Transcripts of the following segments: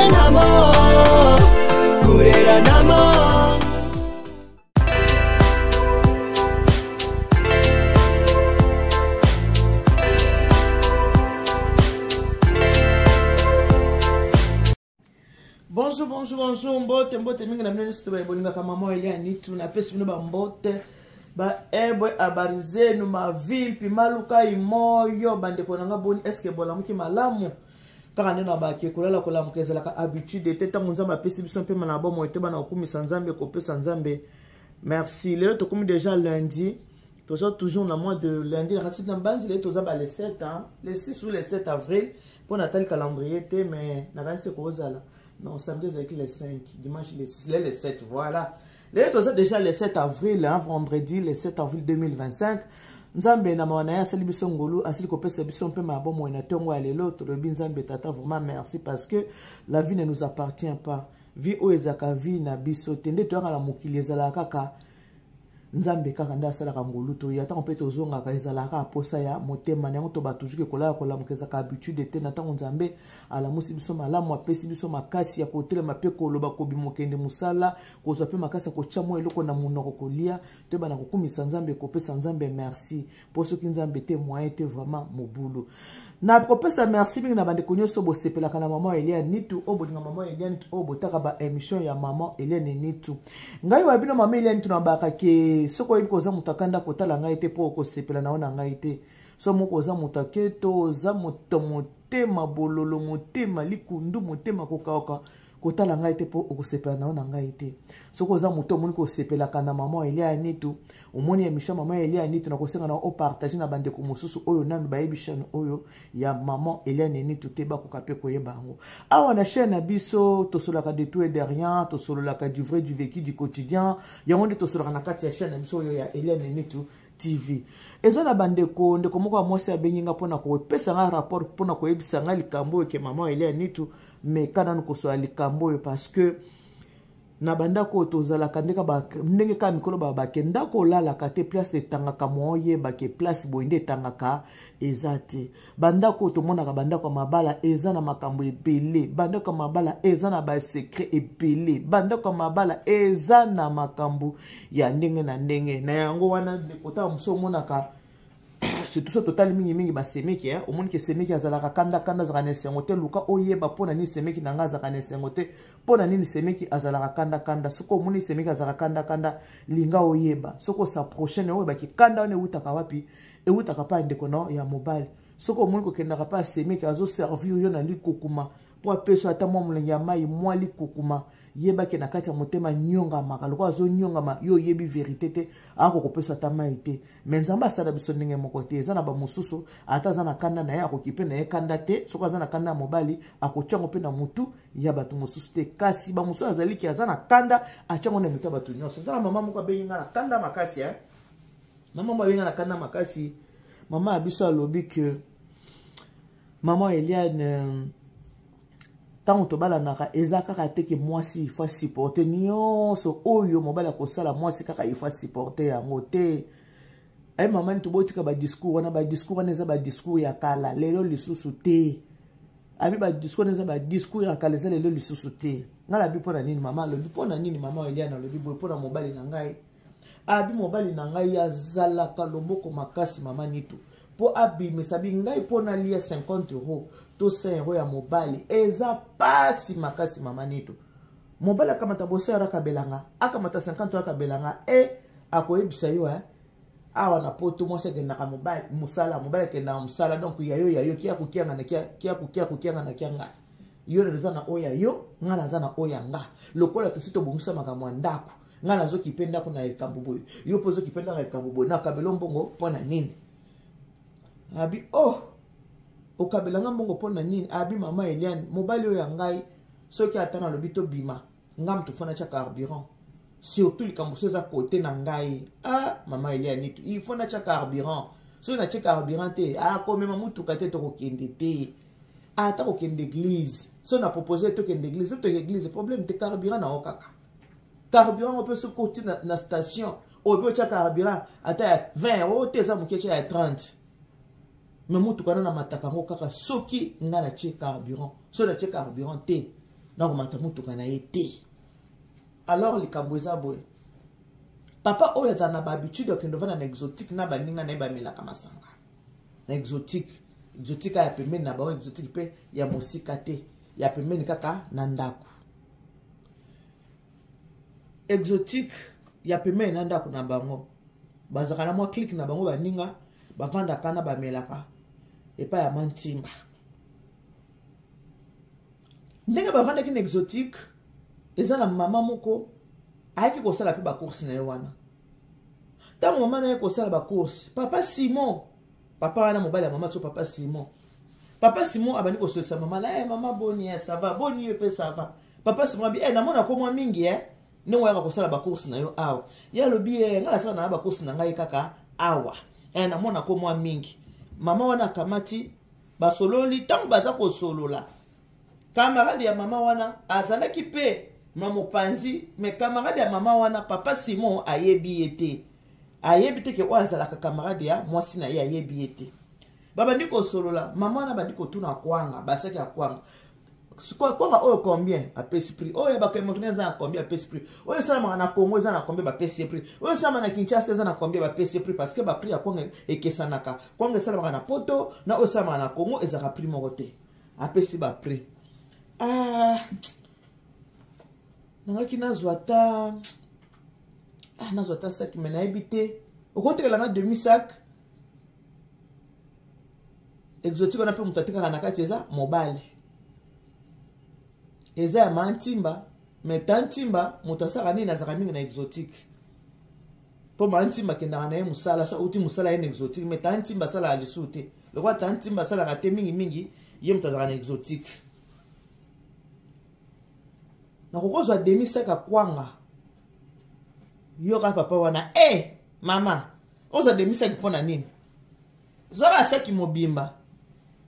Kureranamo, kureranamo. Bonjour, bonjour, bonjour, mbote, mbote mingi na bino nyonso tobaye bolingaka mama Elia Nitu, napesi bino bambote baebwe habari zenu mavimpi maluka imoyo bandeko na nga boni eske bolamuki malamu kaka nde na bake kolala kolamuka ezalaka habitude te ntango nzambe apesi biso mpema na bomoi te bana kokumisa nzambe kopesa nzambe merci lelo tokomi déjà lundi toza toujours na mois de lundi na kati na mbanzi lelo toza ba le 7 hein? le 6 ou le 7 avril mpo natali calendrier te mais nakanisi ekozala non samedi ezalaki le 5 dimanche le 6 le 7 voilà lelo toza déjà le 7 avril hein, vendredi le 7 avril 2025 nzambe na mawa na ye asali biso ngolu asili kopesa biso mpema ya bomoi na ntongo ya lelo tolobi nzambe tata vraiment merci parce que la vie ne nous appartient pas vie oyo ezalaka vie na biso te nde toyaka na mokili ezalaka kaka nzambe kaka nde asalaka ngolu toya ntango mpe tozongaka ezalaka kaka posa ya motema na yango to bato juke kolala kolamuka ezalaka habitude te na ntango nzambe alamusi biso malamu apesi biso makasi ya kotelema mpe koloba kobima okende mosala kozwa mpe makasi ya kotya mwa eloko na monoko kolia toyeba na kokumisa nzambe kopesa nzambe merci mpo soki nzambe te moyen te vraiment mobulu na kopesa merci mingi na bandeko nyonso bosepelaka na mama Eliane Nitu oyo bolinga mama Eliane Nitu oyo botaka ba émission ya mama Eliane Nitu ngai wa bino mama Eliane Nitu nabaka ke soki oyebi koza moto akanda kotala ngai te mpo okosepela na yo na ngai te so moko oza moto aketo oza moto motema bololo motema likundu motema kokauka kotala ngai te mpo okosepela na yo na ngai te soki oza moto omoni kosepelaka na mama Elia Nitu omoni émission mama Elia Nitu nakosenga na opartage na bandeko mosusu oyo nanu bayebi chaîne oyo ya mama Elia Nitu te bakoka mpe koyeba yango awa na chaîne na biso tosololaka de tout et de rien tosololaka du vrai du vécu du quotidien yango nde tosololaka na kati ya chaîne na biso oyo ya Elia Nitu TV eza na bandeko ndeko moko ya mwasi abengi nga mpona kopesa nga rapport mpona koyebisa nga likambo oyo ke mama Elia Nitu meka nanu kosola likambo oyo parce que na bandako oyo tozalaka ndenge kaka mikolo babake ndako olalaka te place etangaka mwa oyeba ke place boye nde etangaka eza te bandako oyo tomonaka bandako ya mabala eza na makambo ebele bandako ya mabala eza na basekret ebele bandako ya mabala eza na makambo ya ndenge na ndenge na yango wana ndeko ntango mosusu omonaka surtout so totali mingimingi basemeki eh? omoni ke semeki azalaka kanda kanda azalaka na esengo te luka oyeba mpo na nini semeki na ngai azalaka na esengo te mpo na nini semeki azalaka kanda kanda soki omoni semeki azalaka kanda kanda linga oyeba soki osaproche na oyebaki kanda wana ewutaka wapi ewutaka mpa ya ndeko na ya mobali soki omoni kokendaka mpa ya semeki azoservir yo na likukuma mpo apesa ata mwa molangi ya mai mwa likukuma yebake na kati ya motema nyongamaka lokola azonyongama yo oyebi verite te akokopesa ata mai te me nzambe asala biso ndenge moko te eza na bamosusu ata aza na kanda na ye akoki mpe na ye kanda te soki aza na kanda ya mobali akotya yango mpe na motu ya bato mosusu te kasi bamosusu azali ke aza na kanda atya yango na mitu ya bato nyonso eza na mama moko abengi ngai na kanda makasi eh? mama moko abengi ngai na kanda makasi mama ya biso alobi ke mama Eliane euh, ntango tobalanaka eza kaka te ke mwasi il faut supporter nyonso oyo mobali akosala mwasi kaka il faut supporter yango te aye mama nini tobotika badiscours wana badiscours wana eza badiscours ya kala lelo lisusu te abi badiscours wana eza badiscours ya kala eza lelo lisusu te ngai nabi mpo na nini mama alobi mpo na nini mama Eliane alobi boye mpo na mobali na ngai abi mobali na ngai azalaka loboko makasi mama nitu mpo abimisa bi ngai mpo nalia 50 euro to 100 euro ya mobali eza pasi makasi mama nitu mobali akamata boso yaro akabelanga akamata 50 euro akabelanga e akoyebisa yo eh? awa na poto mwasi akendaka mobali mosala mobali akendaka mosala donc yayo yayo kia kokiangana kia kokia kokiangana kiangana yo naza na oyo ya yo ngai naza na oyo ya nga lokola tosi tobongisa makambo ya ndako ngai nazokipe ndako na likambo boye yo mpe ozokipe ndako na likambo boye nakabela mbongo mpo na nini abi oh okabela nga mbongo mpo na nini abi mama Eliane mobali oyo ya ngai soki ata nalobi tobima ngai moto fo natya carburant surtout likambo so eza kote na ngai ah mama Eliane il faut natya carburant soki natye carburant te akomema motuka te tokokende te ata kokende église so na propose tokende église mpe tokende église problème te carburant na yo kaka carburant ngo mpe soki oti na, na station obi otya carburant ata ya 20 oyo te eza moke tya ya 30 me motuka wana namataka yango kaka soki ngai natie carburant soki natie carburant te Nakomata motuka na ye te. Alors likambo eza boye, papa oyo azala na bahabitude akende ovanda na exotique na baninga na ye, bamelaka masanga na exotique. Exotique ya pembeni na bango, exotique mpe ya mosika te, ya pembeni kaka na ndako. Exotique ya pembeni na ndako na bango, bazalaka na mwa clique na bango, baninga bavandaka na bamelaka epai ya mantimba. Ndenge bavandaki na exotique, eza na mama moko ayaki kosala mpe bacourse na ye wana. Ntango mama na ye kosala bacourse, papa Simon, papa wana mobali ya mama so, papa Simon, papa Simon abandi kosolisa mama na ye: "Mama, boni? Eh, ça va? Boni yo mpe? Ça va." Papa Simon abi: "Eh, namona komwa mingi e ndenge oyaka kosala bacourse na yo awa." Ye alobi: "E, ngai nasala na bacourse na ngai kaka awa. E, namona komwa mingi." Mama wana akamati, basololi. Ntango baza kosolola, camarade ya mama wana azalaki mpe na mopanzi. Mais camarade ya mama wana, papa Simon ayebi ye te, ayebi te ke oyo azalaka camarade ya mwasi na ye, ayebi ye te. Babandi kosolola, mama wana bandi kotuna kwanga, basaki ya kwanga: "Kwanga oyo combien?" Apesi prix. "Oyo ya bacamerounais eza na combien?" Apesi prix. "Oyo esalamaka na Congo eza na combien?" Bapesi ye prix. "Oyo esalamaka na Kinshasa eza na combien?" Bapesi ye prix, parce que baprix ya kwanga ekesanaka. Kwanga esalamaka na Poto na oyo esalamaka na Congo ezalaka prix moko te. Apesi baprix. "Ah, nangaki nazwa ata, ah, nazwa ata saki, mais nayebi te, okotekelanga demi sac?" Exotique wana mpe moto atekaka na kati eza mobali, eza ya mantimba. Mais ta ntimba moto asalaka nini? Azalaka mingi na exotique, mpo ma ntimba akendaka na ye mosala, so auti mosala ye na exotique. Mais ta ntimba asalaka lisusu te. Lokola ta ntimba asalaka te mingimingi, ye moto azalaka na exotique. "Nakokozwa demi sac ya kwanga?" Yoka papa wana: "E mama, ozwa demi sac mpo na nini? Zwaka saki mobimba."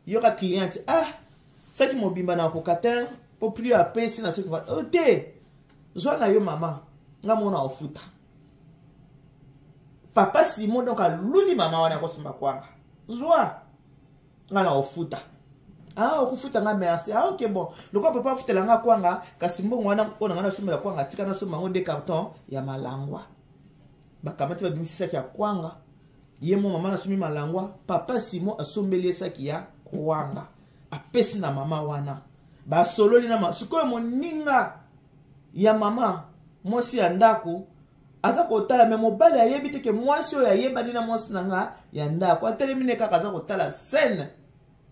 Yoka cliente: "Ah, saki mobimba nakoka te, mpo prix apesi na saki." "Oh, te, zwa na yo mama, nga mona ofuta." Papa Simon donc aluli mama wana akosomba kwanga: "Zwa, nga na ofuta." "Ah, okofuta nga? Merci. Ah, ok." Bon, lokola papa afutela nga kwanga, kasi mbongo wana oyo na nga nasombela kwanga, tika nasomba yango nde carton ya malangwa. Bakamati, babimisi saki ya kwanga. Ye mo mama nasombi malangwa, papa Simon asombeli ye saki ya kwanga, apesi na mama wana. Basololi na sikoyo moninga ya mama, mwasi ya ndako, aza kotala. Mais mobali ayebi te ke mwasi oyo ayebani na mwasi na nga ya ndako. Atelemi ne kaka, aza kotala scène,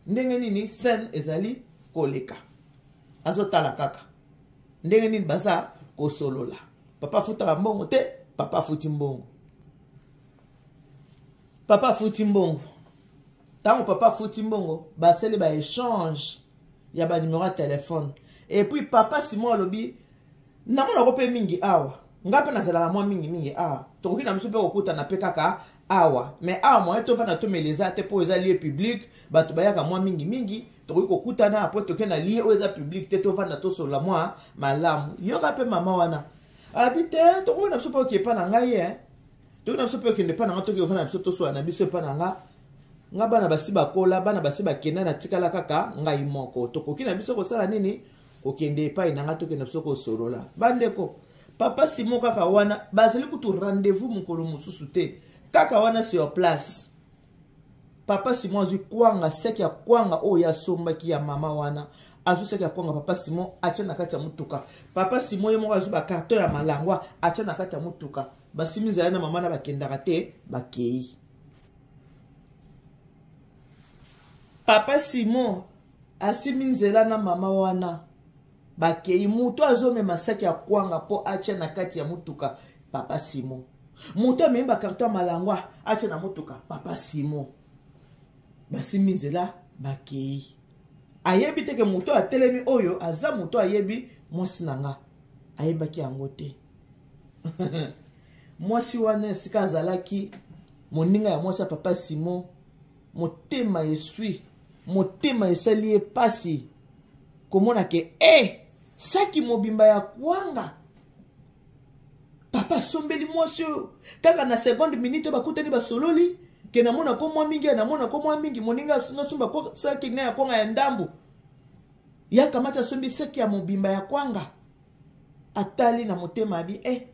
ndenge nini scène ezali koleka. Azotala kaka ndenge nini baza kosolola. Papa afutaka mbongo te, papa afuti mbongo, papa afuti mbongo. Ntango papa afuti mbongo, basali baéchange ya banumero ya telefone. Et puis papa Simon alobi: "Namonako mpe mingi awa, nga mpe nazalaka mwa mingimingi awa, tokoki na biso mpe kokutana mpe kaka awa. Mais awa moyen tovanda tomela eza te, mpo eza lieu public, bato bayaka mwa mingimingi. Tokoki kokutana après, toke na lieu oyo eza public te, tovanda, tosolola mwa malamu." Yoka mpe mama wana abi: "Te, tokoki na biso mpe oke epa na ngai ye, tokoki na biso mpe okende epa na nga, toki kovanda na biso, tosola na biso epa na nga. Nga bana basi bakola, bana basi bakenda, natikala kaka ngai moko. Tokoki na biso kosala nini, kokende epai na nga, tokende biso kosolola." Bandeko, papa Simon kaka wana bazali kutu rendez-vous mokolo mosusu te, kaka wana sur place, papa Simon azwi kwanga, saki ya kwanga oyo asombaki ya mama wana. Azwi saki ya kwanga, papa Simon atya na kati ya motuka. Papa Simon ye moko azwi bacarton ya malangwa, atya na kati ya motuka. Basimi nzala na mama na, bakendaka te, bakei. Papa Simon asimi nzela na mama wana, bakei. Moto azomema saki ya kwanga mpo atya na kati ya motuka, papa Simon. Moto amemi bacarton ya malangwa atya na motuka, papa Simon. Basimi nzela, bakei. Ayebi te ke moto atelemi oyo aza moto ayebi mwasi na nga. Ayebaki yango te. Mwasi wana esika azalaki, moninga ya mwasi ya papa Simon, motema eswi, motema esali ye pasi komona ke e saki mobimba ya kwanga papa asombeli mwasi oyo kaka na seconde minute bakutani, basololi ke namona ko mwa mingi, namona ko mwa mingi, moninga nasomba saki na ya kwanga ya ndambu. Ya kamati asombi saki ya mobimba ya kwanga. Atali na motema abi eh,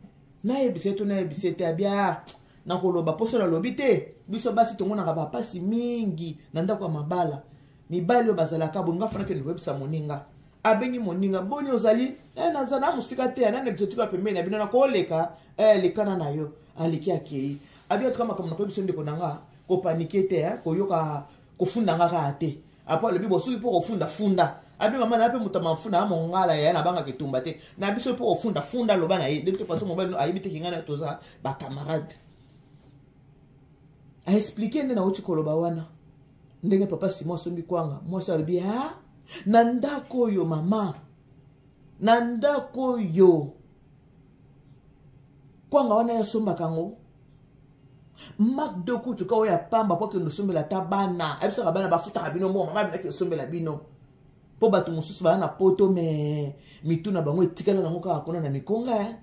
nayebisa ye to nayebisa ye te? Abi ah, nakoloba mposo nalobi te. Biso basi tomonaka bapasi mingi na ndako ya mabala. Mibali oyo bazalaka boye, nga fana kende koyebisa moninga. Abengi moninga: "Boni ozali?" "Eh, naza na mosika te, nani exotique ya pembeni na bino, nakoleka." "Eh, lekana na yo." Aleki, akei, abi atuka makambo nakoyebisa ndeko na nga, kopaniquer te, eh, koyoka kofunda nga kaka te. Apo alobi bo soki mpo kofunda, funda. Abi mama na mpe moto mafunda ya mongala ya nabangaka etumba te na biso. Mpo kofunda, funda, loba na ye. De toute façon mobali ayebi te que ngai na toza bacamarade. Aexpliquer nde nauti koloba wana, ndenge papa Simon asombi kwanga. Mwasi alobi: "A na ndako oyo, mama, na ndako oyo, kwanga wana yasombaka yango Macdo kutu ka oyo ya pamba po akende osombela ata bana." Ayebisaka bana bafutaka bino mbongo, mama abinaki osombela bino, mpo bato mosusu baya na poto me mitu na bango etikala nango kaka kuna na mikonga, eh.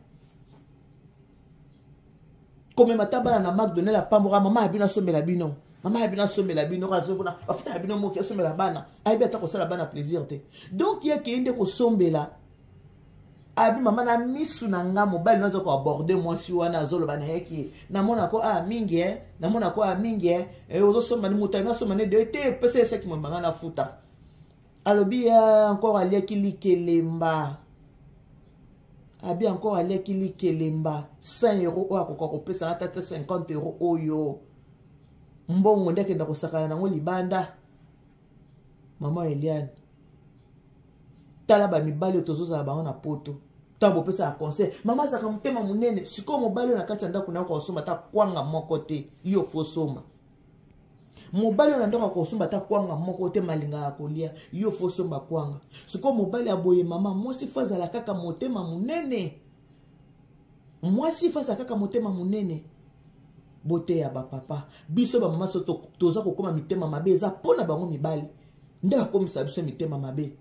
Komema ata bana na McDonald apamboka, mama ya bino asombela bino, mama ya bino asombela bino, azokuna bafutaka bino moki, asombela bana. Ayebi ata kosala bana plaisir te. Donc ye akei nde kosombela. Abi mama, na misu na nga, mobali no aza koaborder mwasi wana, azoloba na ye que namonako a mingi e, namonako a mingi e, ozosomba ni moto alingi asomba ne de te, pesa esaki momba nga nafuta. Alobi ya encore aliaki likelemba. Abi encore aliaki likelemba 100 euro oyo akoka kopesa nga tata 50 euro oyo mbongo nde akenda kosakana nango libanda. Mama Eliane, tala bamibali oyo tozozala bango na poto. Ntango bopesaka conseil, mama azalaka motema monene. Sikoyo mobali oyo na kati ya ndako na yo kosomba ata kwanga moko te, yo fosomba. Mobali oyo na ndako akosomba ata kwanga moko te, malingaka kolia, yo fosomba kwanga. Sikoyo mobali aboye, mama, mwasi fo azala kaka motema monene. Mwasi fo azala kaka motema monene. Boteya bapapa. Biso bamama so toza kokóma mitema mabe, eza mpo na bango mibali nde bakomisa biso mitema mabe.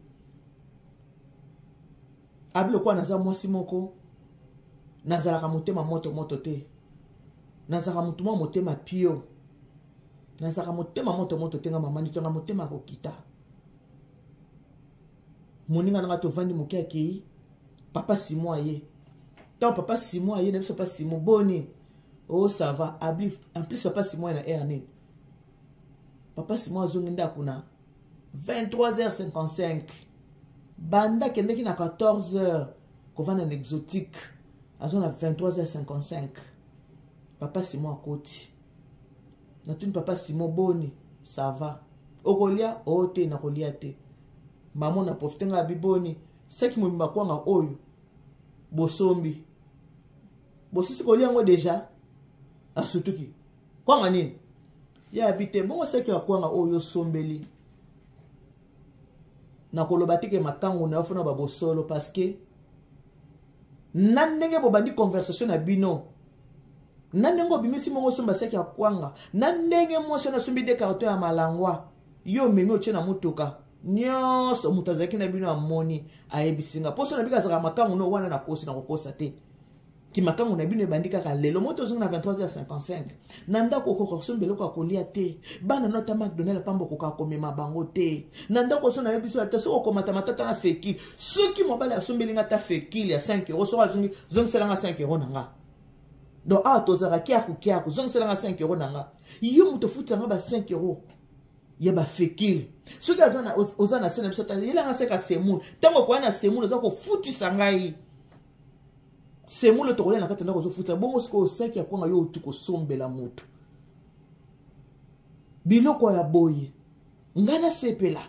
Abi lokola naza mwasi moko, nazalaka motema moto moto te, nazalaka motu mwa motema pio, nazalaka motema moto moto te. Nga mama nditonga motema kokita. Moninga nanga tovandi moke, akei. Papa Simon aye. Ntango papa Simon aye na biso: "Papa Simon, boni?" "Oh, ça va." Abi en plus papa Simon aye na heure nini? Papa Simon azongi ndako na 23h55. Banda akendeki na 14h kovanda na exotique, aza na 23h55. Papa Simon akoti. Natuni: "Papa Simon, boni?" "Ça va." "Okolia?" "O te, nakolia te." Mama na profite ngai. Abi boni, saki mobimba kwanga oyo bosombi, bosisi kolia yango déjà?" Asutuki: "Kwanga nini?" Ye abi te. Bongo saki ya kwanga oyo osombeli, nakoloba te que makangu na yo fona babosolo, parce que na ndenge bobandi conversation na bino, na ndenge obimisi mongo osomba saki ya kwanga, na ndenge mwasi wana asombi deux carton ya malangwa, yo omemi otie na motuka nyonso, moto azalaki na bino amoni, ayebisi nga. Mposo na bika azalaka makangu no wana, nakosi na kokosa te que makangu na bino ebandi kaka lelo. Moto ozongi na 23h55 na ndako, okoka kosomba eloko ya kolia te. Bana no ata McDonald pamba okoka komema bango te na ndako. Oso nayebi biso ata soki okomata matata na fekile. Soki mobali asombeli nga ata fekile ya 5 euro, soki azongi, zongiselanga 5 euro na nga. Donc awa tozalaka kiaku kiaku, zongiselanga 5 euro na nga. Yo moto ofutanga ba 5 euro ya bafekile, soki oza na se na biso, ata yelanga seka semoule. Ntango okoya na semoule, oza kofutisa ngai semoule, tokolia na kati ya ndako, ozofutisa bongo. Sikoyo osaki ya kwanga, yo otu kosombela motu biloko ya boye, ngai nasepela?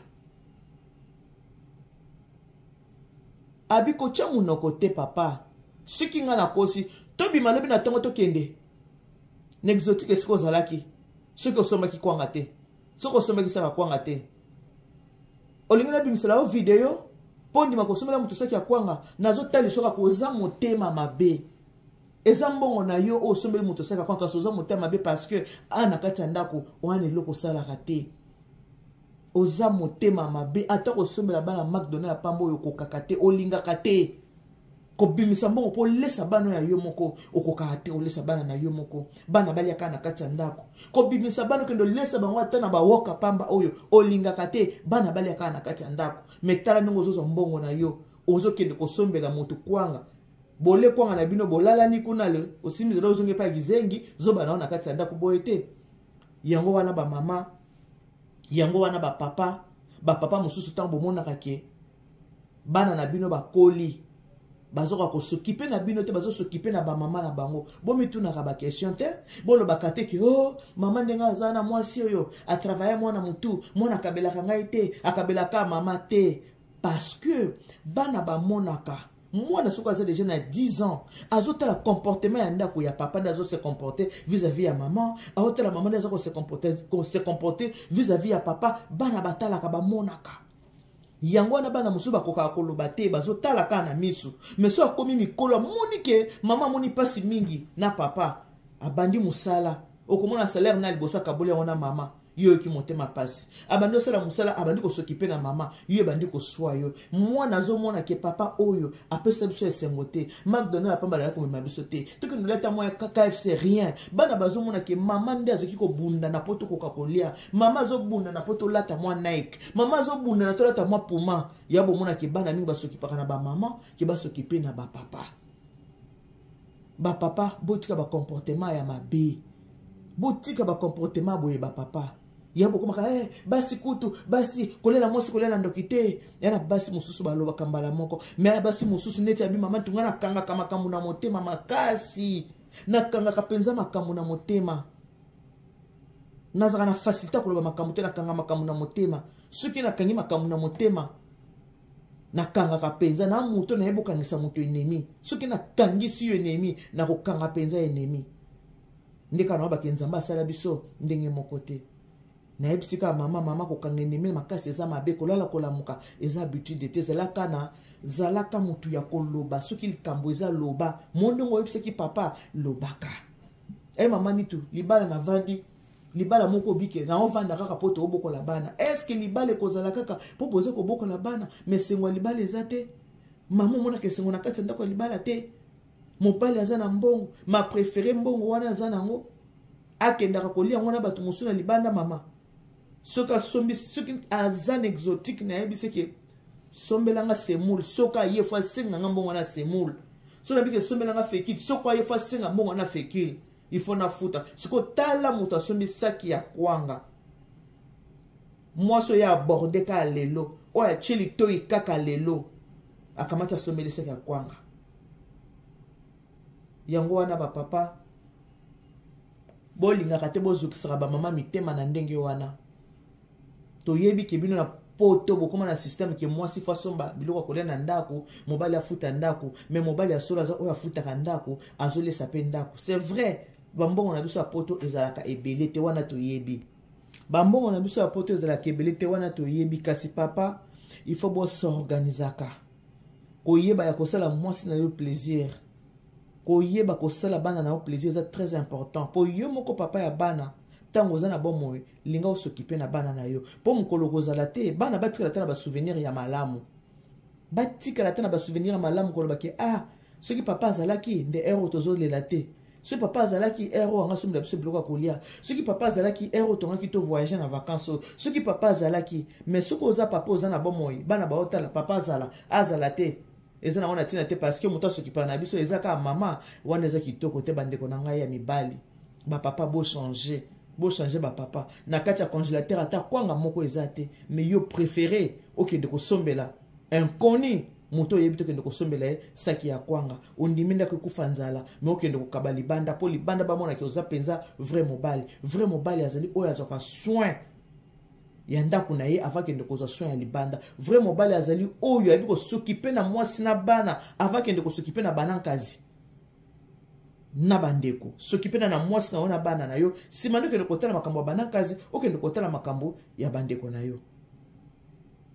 Abi kotya monoko te, papa. Soki ngai nakosi, tobima lobi na ntongo, tokende na exotique esika ozalaki. Soki osombaki kwanga te, soki osombaki saka kwanga te, olingi nabimisela yo video mpo ndima kosombela moto soki ya kwanga? Nazotalisa kaka oza motema mabe. Eza mbongo na yo oyo osombeli moto osaka kwanga, kasi oza motema mabe, parce que a na kati ya ndako wana eloko osalaka te. Oza motema mabe. Ata kosombela bana McDonald ya pamba oyo okokaka te, olingaka te. Kobimisa mbongo mpo olesa bana ya yo moko, okokaka te kolesa bana na yo moko. Bana baliaka na kati ya ndako. Kobimisa bana okende olesa bango ata na bawoka pamba oyo olingaka te, bana baliaka na kati ya ndako. Me tala ndenge ozozwa mbongo na yo, ozokende kosombela moto kwanga. Bole kwanga na bino, bolalani kuna, le osimbi nzela ozongi epai kizengi zoba na yo na kati ya ndako. Boye te. Yango wana bamama, yango wana bapapa, bapapa mosusu ntango bomonaka ke bana na bino bakoli, bazoka kosokipe na bino te, bazosokipe na bamama na bango, bomitunaka baquestion te. Bolobaka te ke o oh, mama ndenge aza na mwasi oyo atravaille mwana motu, mwana akabelaka ngai te, akabelaka mama te. Parce que bana bamonaka mwana soki aza deja na 10 ans, azotala comportement ya ndako ya papa nde azose comporter vis-à-vis ya mama, azotala mama nde aza kose comporter vis-à-vis ya papa. Bana batalaka, bamonaka yango wana. Bana mosusu bakokaka koloba te, bazotala kaka na miso. Mais so akomi mikolo, amoni ke mama amoni mpasi mingi na papa, abandi mosala, okomona salaire na liboso akaboli yango na mama. Yo oyoki motema mpasi. Abandi osala mosala, abandi kosokipe na mama, yo ebandi koswa yo. Mwana azomona ke papa oyo apesa biso esengo te, McDonald apambala ya komema biso te, tokende olata mwa KFC, rien. Bana bazomona ke mama nde azoki kobunda na po tokoka kolia, mama azobunda na po tolata mwa Nike, mama azobunda na tolata mwa Puma. Ya bomona ke bana mingi basokipaka na bamama ke basokipe na bapapa. Bapapa, botika bacomportement ya mabe, botika bacomportement boye. Bapapa ya bokomaka basi kutu basi kolela mwasi, kolela ndoki te. Ya na basi mosusu balobaka mbala moko, me ya basi mosusu neti abi mama ntunga, nakangaka makambo na motema makasi, nakangaka mpenza makambo na motema, nazalaka na facilité ya koloba makambo te, nakanga makambo na motema. Soki nakangi makambo na motema, nakangaka mpenza na moto, nayebi okangisa moto ennemi. Soki nakangisi yo ennemi, nakokanga mpenza ennemi. Nde kaka nayobaki Nzambe asala biso ndenge moko te. Nayebisi kaka mama, mama, kokanga ennemi makasi eza mabe. Kolala kolamuka eza habitude te. Ezalaka na zalaka motu ya koloba. Soki likambo eza, loba. Mo ndenge oyebisaki papa, lobaka. E mama nitu, libala navandi libala moko obike naovanda kaka mpo toobokola bana. Est-ce libala ekozala kaka mpo boza kobokola bana, mais esengo ya libala eza te? Mama, omonaka esengo na kati ya ndako ya libala te. Mobali aza na mbongo, ma préféré mbongo wana aza nango, akendaka kolia yango na bato mosusu na libanda. Mama, soki asombi, soki aza na exotique, nayebi seke sombelanga semoule, soki aye fo asenganga mbongo wana semoule. So nabiki esombelanga fécule, soki aye fo asenga mbongo wana fécule, il faut nafuta. Sikoyo tala, moto asombi saki ya kwanga, mwasi oyo aborde kaka lelo, oyo atie litoi kaka lelo, akamati asombeli saki ya kwanga. Yango wana bapapa, bolingaka te, bozokisaka bamama mitema na ndenge wana. Toyebi ke bino na poto bokóma na système ke mwasi fo asomba biloko ya kolia na ndako, mobali afuta ndako. Mais mobali ya solo aza oyo afutaka ndako, azolesa mpe ndako. C'est vrai, bambongo na biso ya poto ezalaka ebele te, wana toyebi. Bambongo na biso ya poto ezalaka ebele te, wana toyebi. Kasi papa, il faut bosorganizaka, koyeba ya kosala mwasi na yo plaisir, koyeba kosala bana na yo plaisir, eza très important. Mpo yo moko papa ya bana, ntango oza na bomoi, linga osokipe na bana na yo, mpo mokolo kozala te, bana batikala ata na basouvenir ya malamu, batikala ata na basouvenir ya malamu, koloba ke ah, soki papa azalaki nde ere oyo tozolela te, soki papa azalaki ere oyo anga sombela biso biloko ya kolia, soki papa azalaki ere oyo tongaki to voyage na vacance oyo, soki papa azalaki. Mais soki oza papa, oza na bomoi, bana baotala papa azala azala te, eza nango na ntina te, parce que moto asokipaka na biso eza kaka mama wana. Eza kitoko te. Bandeko na ngai ya mibali, bapapa, bochange, bochange. Bapapa, na kati ya congélateur ata kwanga moko eza te, mais yo préféré okende kosombela inconnu, moto oyebi te, okende kosombela ye saki ya kwanga. Ondimi ndako ekufa nzala, mais okende kokaba libanda mpo libanda bamonaki oza mpenza vrai mobali. Vrai mobali azali oyo azwaka soin ya ndako na ye avant akende kozwa soin ya libanda. Vrai mobali azali oyo ayebi kosokipe na mwasi na bana avant akende kosokipe na banankazi na bandeko. Soki mpe na mwasi na yo na bana na yo, nsima nde okende kotala makambo ya banankazi, okende kotala makambo ya bandeko na yo.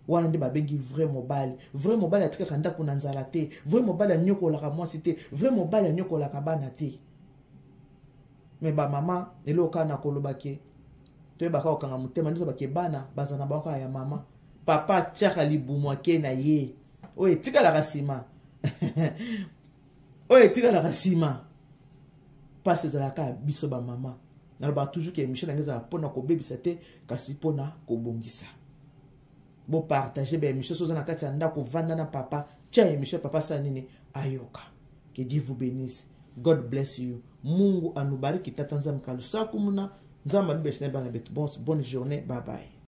Wana nde babengi vrai mobali. Vrai mobali atikaka ndako na nzala te. Vrai mobali anyokolaka mwasi te. Vrai mobali anyokolaka bana te. Mais bamama, eloko kaka na koloba ke toyebaka kokanga motema. Nde tobake bana baza na bango kaka ya mama. Papa atiaka libumu ake na ye, oyo etikalaka nsima. Oyo etikalaka nsima, mpasi ezalaka biso bamama. Nalobaka toujours ke émission na ngai ezala mpona kobebisa te, kasi mpona kobongisa. Bopartage baémission. So oza na kati ya ndako, vanda na papa, tia émission, papa asala nini? Ayoka. Que Dieu vous bénisse. God bless you. Mungu anubariki. Tata Nzambe kalusaku muna Nzambe anubesina bana betu. Bonne journée, bye bye.